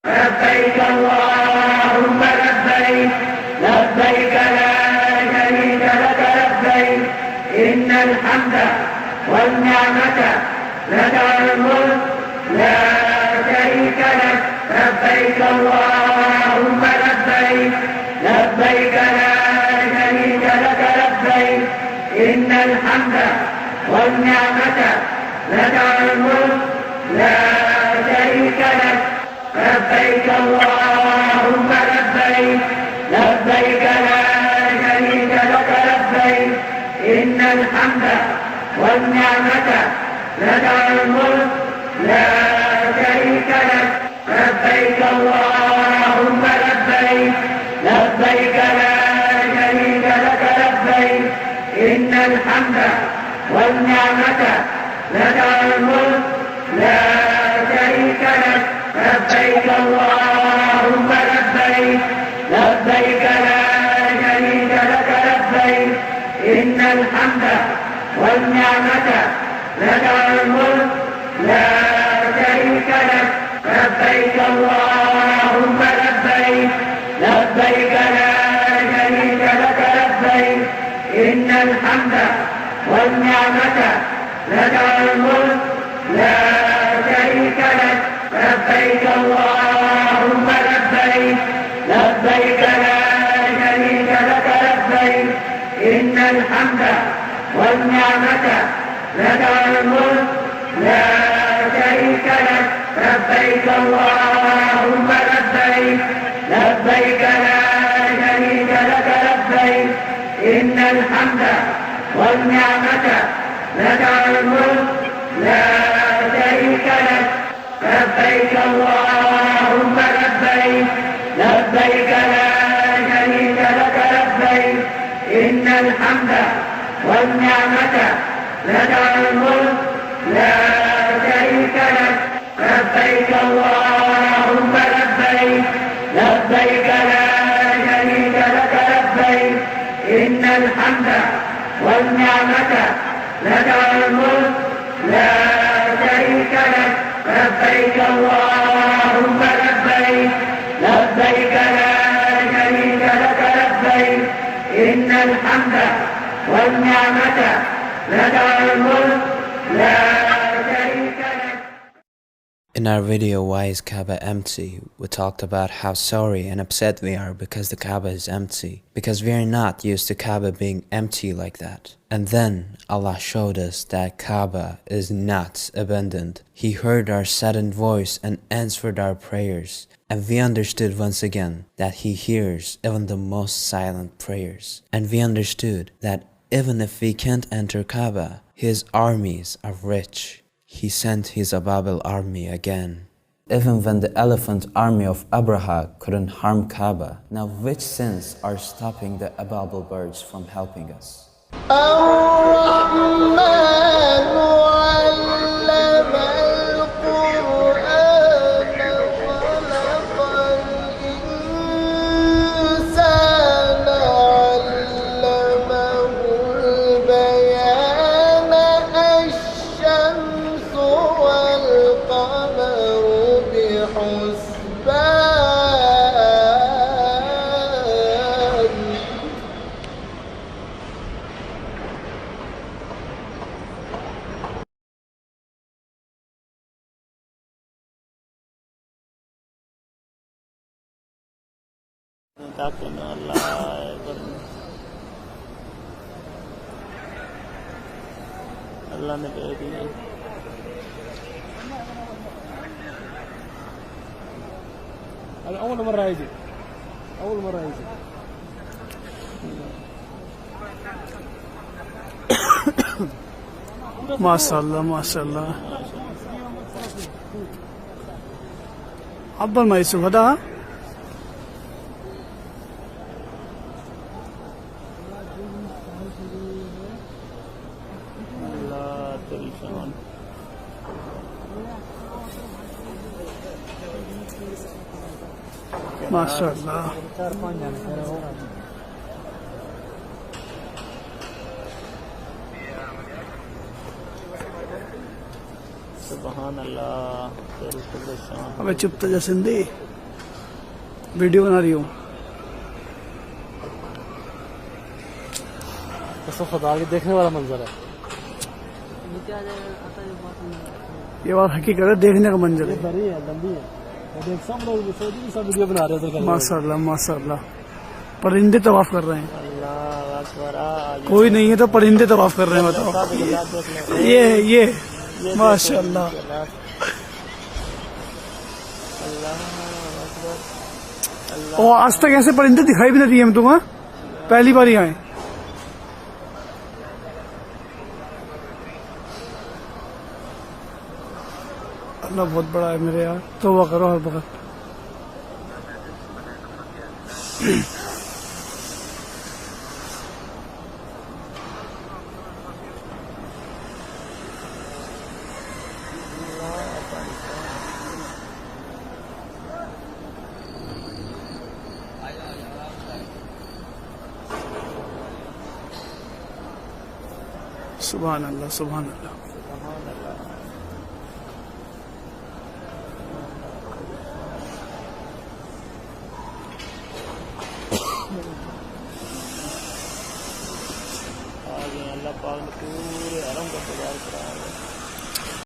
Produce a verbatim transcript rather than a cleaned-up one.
لبيك اللهم لبيك، لبيك لا شريك لك لبيك، إن الحمد والنعمة لك والملك لا شريك لك، لبيك اللهم لبيك، لبيك لا شريك لك لبيك، إن الحمد والنعمة لك والملك لا شريك لك، لبيك اللهم لبيك، لبيك لا شريك لك لبيك، إن الحمد والنعمة لك والملك لا شريك لك، لبيك اللهم لبيك، لبيك لا شريك لك لبيك، إن الحمد والنعمة لك والملك لا شريك لك، لبيك اللهم لبيك، لبيك لا شريك لك لبيك، إن الحمد والنعمة لك والملك لا شريك لك، لبيك اللهم لبيك، لبيك لا شريك لك لبيك، إن الحمد والنعمة لك والملك لا شريك لك، لبيك اللهم لبيك، لبيك لا شريك لك لبيك، إن الحمد والنعمة لك والملك لا شريك لك، لبيك اللهم لبيك، لبيك لا شريك لك لبيك، إن الحمد والنعمة لك والملك لا شريك لك، لبيك اللهم لبيك، لبيك لا شريك لك لبيك، إن الحمد والنعمة لك والملك لا شريك لك، لبيك اللهم لبيك، لبيك لا شريك لك لبيك، إن الحمد والنعمة لك والملك لا شريك لك، لبيك اللهم الحمد والنعمة لك والملك لا شريك لك. In our video, "Why is Kaaba empty?", we talked about how sorry and upset we are because the Kaaba is empty, because we are not used to Kaaba being empty like that. And then Allah showed us that Kaaba is not abandoned. He heard our saddened voice and answered our prayers. And we understood once again that He hears even the most silent prayers. And we understood that even if we can't enter Kaaba, His armies are rich. He sent His Ababil army again. Even when the elephant army of Abraha couldn't harm Kaaba, now which sins are stopping the Ababil birds from helping us? الرحمن علم القرآن خلق الإنسان علمه البيان الشمس والقمر بحسبان. اللہ نے کہہ دیا۔ اول مرة يجي، اول مرة يجي۔ ما شاء الله، ما شاء الله. عبر ما يوسف هذا. اللہ تیری شان۔ ما شاء الله. سبحان اللہ، تیری قدرت شان۔ ابے چپ تو جا سندھی، ویڈیو بنا رہی ہوں۔ सो खुदा के देखने वाला मंजर है। ये बात हकीकत है, देखने का मंजर है। बड़ी है, लंबी है। मैं देख, सब लोग सोच रहे हैं, सब वीडियो बना रहे हैं उधर खड़े होके। माशाल्लाह, माशाल्लाह। परिंदे तवाफ कर रहे हैं। अल्लाह अकबर, आज कोई नहीं है तो परिंदे तवाफ कर रहे हैं, बताओ। ये, ये, ये देखो, माशाल्लाह। अल्लाह अकबर, अल्लाह। और आज तक ऐसे परिंदे दिखाई भी नहीं दिए हम तुम, हाँ? पहली बार ही आए। अल्लाह बहुत बड़ा है मेरे यार, तौबा करो हर वक्त। सुभान अल्लाह, सुभान अल्लाह। आज अल्लाह पाक ने पूरे हरम का बाजार कराया है।